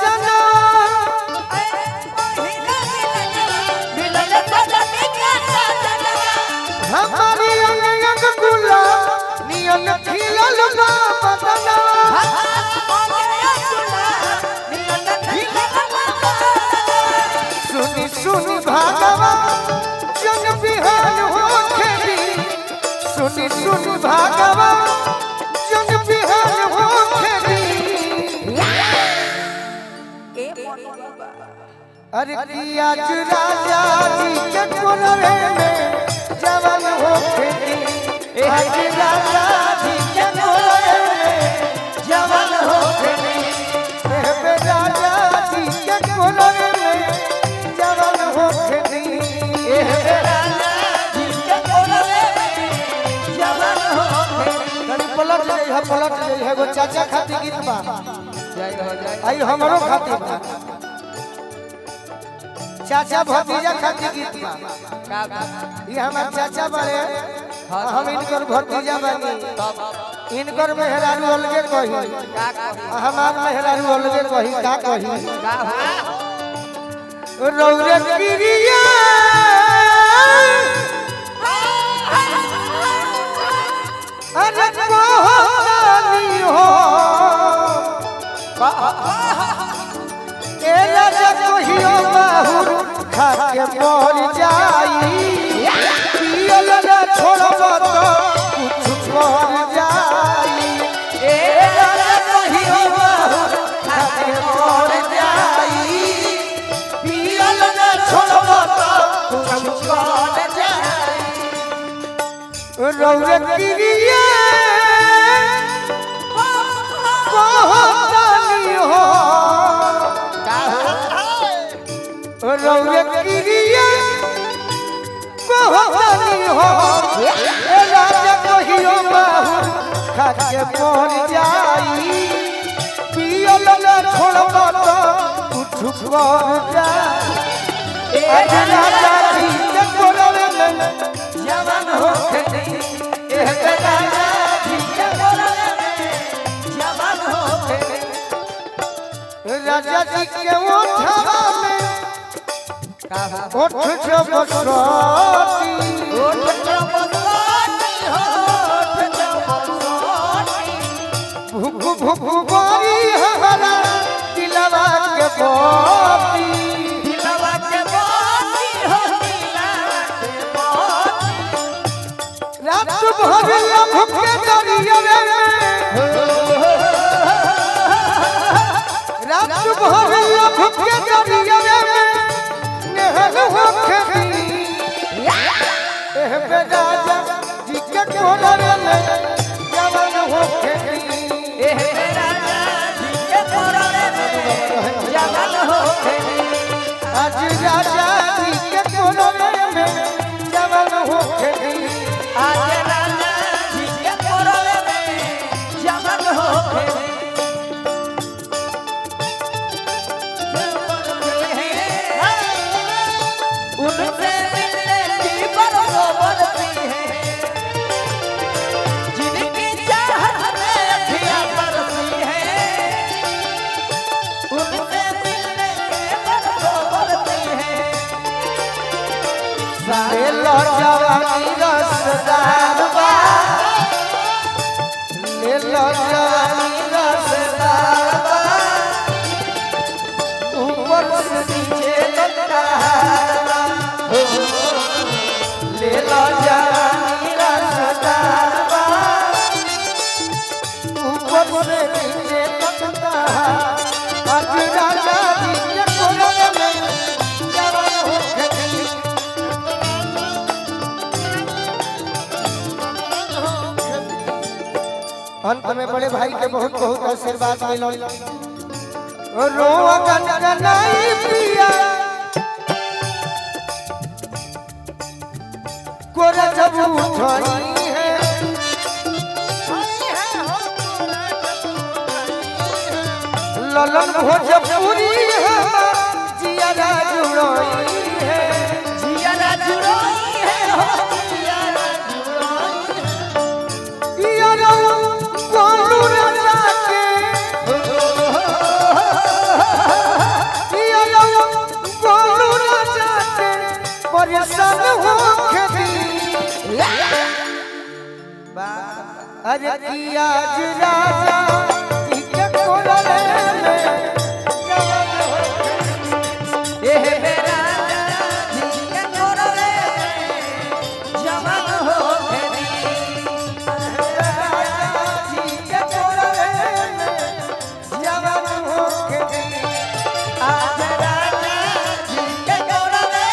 सजना हमारी अंग अंग गुलाब नियन खिलल बा बदना। सुनी सुनी भागवा जन बिहान हो खेली सुनी सुनी भागवा जन बिहान हो खेली। अरे की आज राजा जी के कोरवे में जवान हो खेली आज राजा जी के कोरवे में जवान हो खेली राजा जी के कोरवे में जवान हो खेली तनी पलट जाइ है पलट जाइ है एगो चाचा खातिर गीत बा जय हो जय। आई हमरो खातिर बा चाचा भतीजा खातिर गीत बा। का ये हमार चाचा बड़े हम इनकर भतीजा बानी इनकर मेहरारू अलगे कही का कही आ हमार मेहरारू अलगे कही का कही का हो रौरे किरिया अरे कोहानी हो ए राजा कहियो माहुर खा के मर जाई पियल न छोड़ब तो कुछ मर जाई ए राजा कहियो माहुर खा के मर जाई पियल न छोड़ब तो कुछ मर जाई रौरे किरिया कोहानी हो का हो रौरे किरिया कोहानी हो ए राजा कहियो माहुर खा के मर जाई पियल न छोड़ब तो कुछ कर जाई आज राजा जी के कोरवे में जवान हो खेली ए राजा जी के कोरवे में जवान हो राजा जी के ओठवा में का हो ओठ जब सती ओठ जब सोटी हो ओठ जब सोटी भूख भूख बोरी हमारा दिलवा के बाती दिलवा के बाती हो दिलवा के बाती रात भर लभ के दरिया में रात भर लभ के दरिया में नेहल हो खेली एह बे राजा जी के कोरवे में जवान हो खेली ए राजा जी के कोरवे में जवान हो आज राजा जी के कोरवे में जवान हो खेली आज राजा जी के कोरवे में जवान हो उनसे मिलने की बरसों बरसी है जिनकी चाहत में अखियां बरसी है उनसे मिलने के बरसों बरसी है ले लो जवानी रसदार बा ले लो जवानी रसदार बा ऊपर से नीचे ललकार बा ले लो जवानी रसदार बा ऊपर से नीचे ललकार आज राजा जी के कोरवे में जवान हो गई। अंत में बड़े भाई के बहुत बहुत आशीर्वाद मिलल रोआ गनगनाई प्रिया कोरा जब उठाई है ललन भोजपुरी है जिया जुड़ोई है जिया जुड़ोई है हो जिया जुड़ोई पिया गोलू राजा के अरे की आज राजा जी के कोरवे में जवान होके। एह बेरा जी के कोरवे जवान होके दी। राजा जी के कोरवे में जवान होके दी। आज राजा जी के कोरवे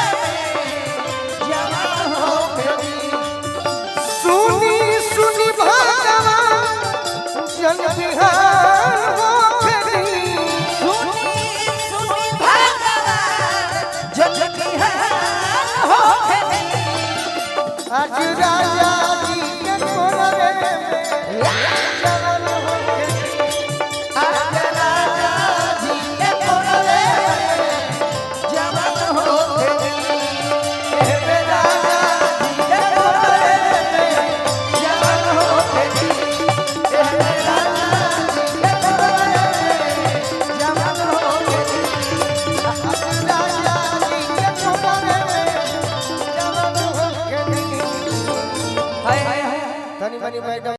जवान होके दी। सुनी सुनी भगवान जन बिहार होके दी। सुनी सुनी भगवान जग बिहार होके दी। आज राजा जी के कोरवे में जवान होके दी। आज राजा जी के कोरवे जवान होके दी। एह राजा जी के कोरवे में जवान होके दी। एह राजा जी के कोरवे जवान होके दी। आज राजा जी के कोरवे में जवान होके दी। हाय हाय हाय। तनी मनी मैडम।